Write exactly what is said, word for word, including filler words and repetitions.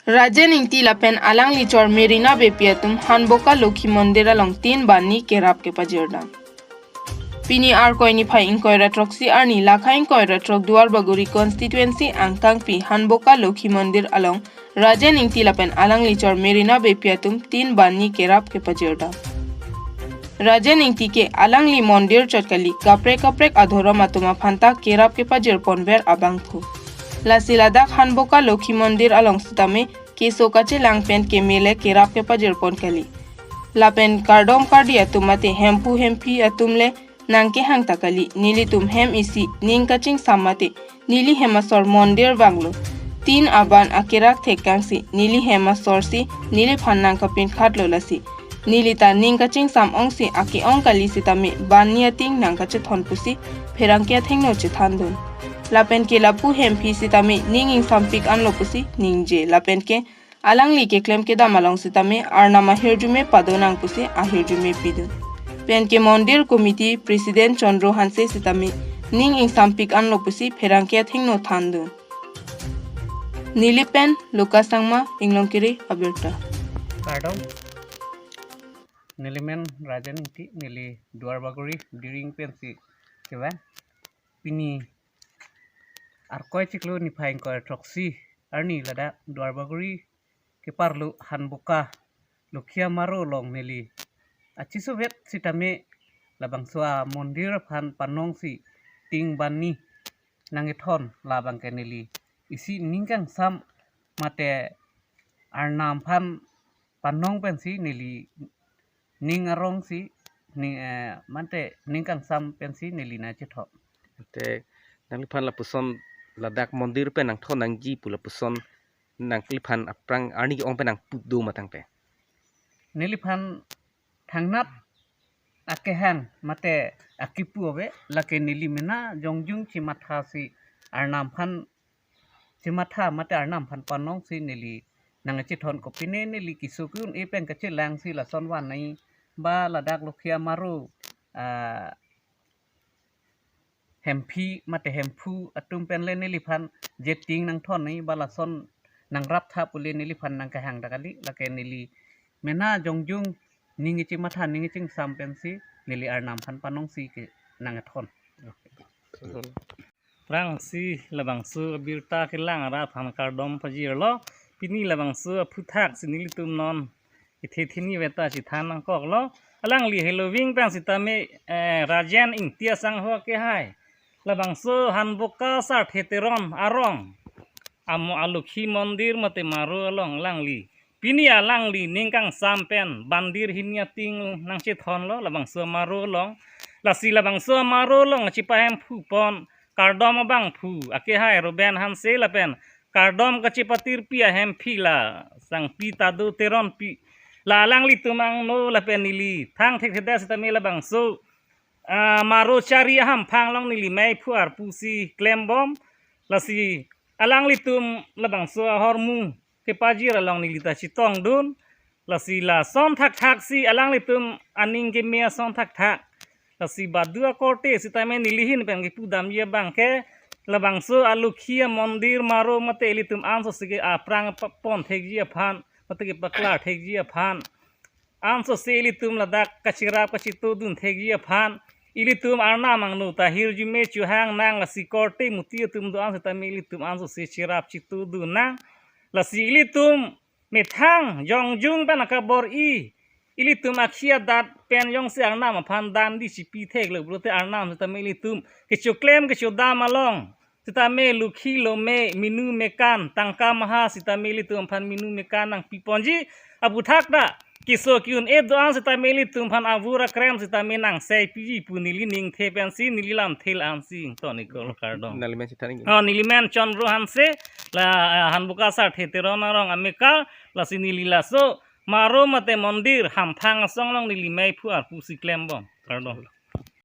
Rajen Ingti lapen alangli chor Merina Beypi atum Hanboka Lokhi Mondir along tin banni kerap kepajirdam. Pini Arkoi niphai ingkoi ra throksi arni lakha ingkoi ra throk Duarbagori constituency angkangpi Hanboka Lokhi Mondir along Rajen Ingti lapen alangli chor Merina Beypi atum tin banni kerap kepajirdam. Rajen Ingti ke alangli mondir chot kali, kaprek kaprek adhorom atum aphanta kerap kepajirponver abangphu. Lasi ladak Hanboka Lokhi Mondir along sitame keso kachelang pen keme le kerap kepajirpon kali. Lapen kardom kardi atum mate hemphu hemphi atum le nangkehang ta kali, nelitum hem isi ning kachingsam mate neli hem asor mondir vanglo. Tin aban akerak thekangsi neli hem asor si neliphan nangkapinkhatlo lasi neli ta ning kachingsam ongsi ake-ong kali sitame banni ating nangkachethon pusi pherangke athengno chethandun. Lapen ke lapu hemphi sitame ning ingsampik anlo pusi ningje, lapen ke alangli keklem kedam along sitame Arnam ahirjume padonang pusi ahirjume pidun. Pen ke Mondir Committee President Chandra Hanse sitame ning ingsampik anlo pusi pherangke athengno thandun. Neli pen Lucas Sangma, Inglongkiri abirta. Kardom. Neli men Rajen Ingti, neli Duarbagori Diring pensi kevang. Pini Arkoi chiklo niphai ingkoi throksi arni ladak Duarbagori keparlo Hanboka Lokhi Amaro along neli achisovet sitame labangso amondir aphan panongsi tin banni nangkethon labang ke neli isi ning kangsam mate Arnam aphan panong pensi neli ning arongsi ning, eh, mate ning kangsam pensi neli nangchethon. Te nangliphan lapuson ladak mondir pen nangthon nangji pu lapuson nangliphan aphrang arni ong pen nangpu do ma tangte? Neliphan thangnat akehang mate akipu ave, lake neli mena jongjung chimatha si Arnam aphan chimatha mate Arnam aphan panongsi neli nangchethon, kopine neli keso ke-un-e pen kachelangsi lason van nai ba ladak Lokhi Amaro, ah, hemphi mate hemphu atum pen le neliphan je tin nangthon nai ba lason nangrap tha pule neliphan nangkehang ta kali, lake neli mena jongjung ning chimatha ning chingsam pensi neli Arnam aphan panongsi ke nangthon. Aphrangsi labangso abirta kelang arat aphan kardom pajirlo. Pini labangso aphuthak si nelitum non ithe thini veta chethan nangkoklo. Alangli heloving pen sitame, eh, Rajen Ingti asangho akehai, labangso Hanboka Sarthe Teron arong amo a-Lokhi Mondir mate Maro along alangli pini alangli ning kangsam pen bandir hini ating nangchethonlo labangso Maro along. Lasi labangso Maro along chipahemphu pon kardom abangphu akehai Ruben Hanse lapen kardom kachipatirpi ahemphi la Sangpi Tado Teronpi, la alanglitum angno lapen neli thang thekthedet sitame labangso, ah, Maro chari ahamphang along neli meiphu arpu si klembom. Lasi alanglitum labangso ahormu kepajir along neli ta chetongdun. Lasi lason thakthak si alanglitum aning keme ason thakthak. Lasi badu akorte sitame neli ahin pen kepudamji abang ke labangso a-Lokhi Mondir Maro mate ilitum ansose ke aphrang pa-, pon thekji aphan mate kepaklar thekji aphan, ansose ilitum ladak kacherap kachetodun thekji aphan, ilitum Arnam angno ta hirjume chohang nang, lasi korte muti atum do-an sitame ilitum ansose cherap chetodun nang. Lasi ilitum methang jongjung pen akabor-i, ilitum akhei adat pen jongsi Arnam aphan damdi chipi theklo pulote Arnam sitame ilitum kechoklem kechodam along sitame lokhi lome, minu mekan, tangka maha sitame ilitum aphan minu mekan nangpiponji. Aphuthak ta keso ke-un-e do-an sitame ilitum aphan avur akrem sitame nangseipiji pu neli ningthe pensi neli lamthe la-ansi ington-iklo, kardom. Neli men chethan-ik. Oh, neli men Chandra Hanse, la, ah, Hanboka Sarthe Teron arong amekar, lasi neli laso Maro mate Mondir hamphang asong along neli meiphu arpu si klembom, kardom.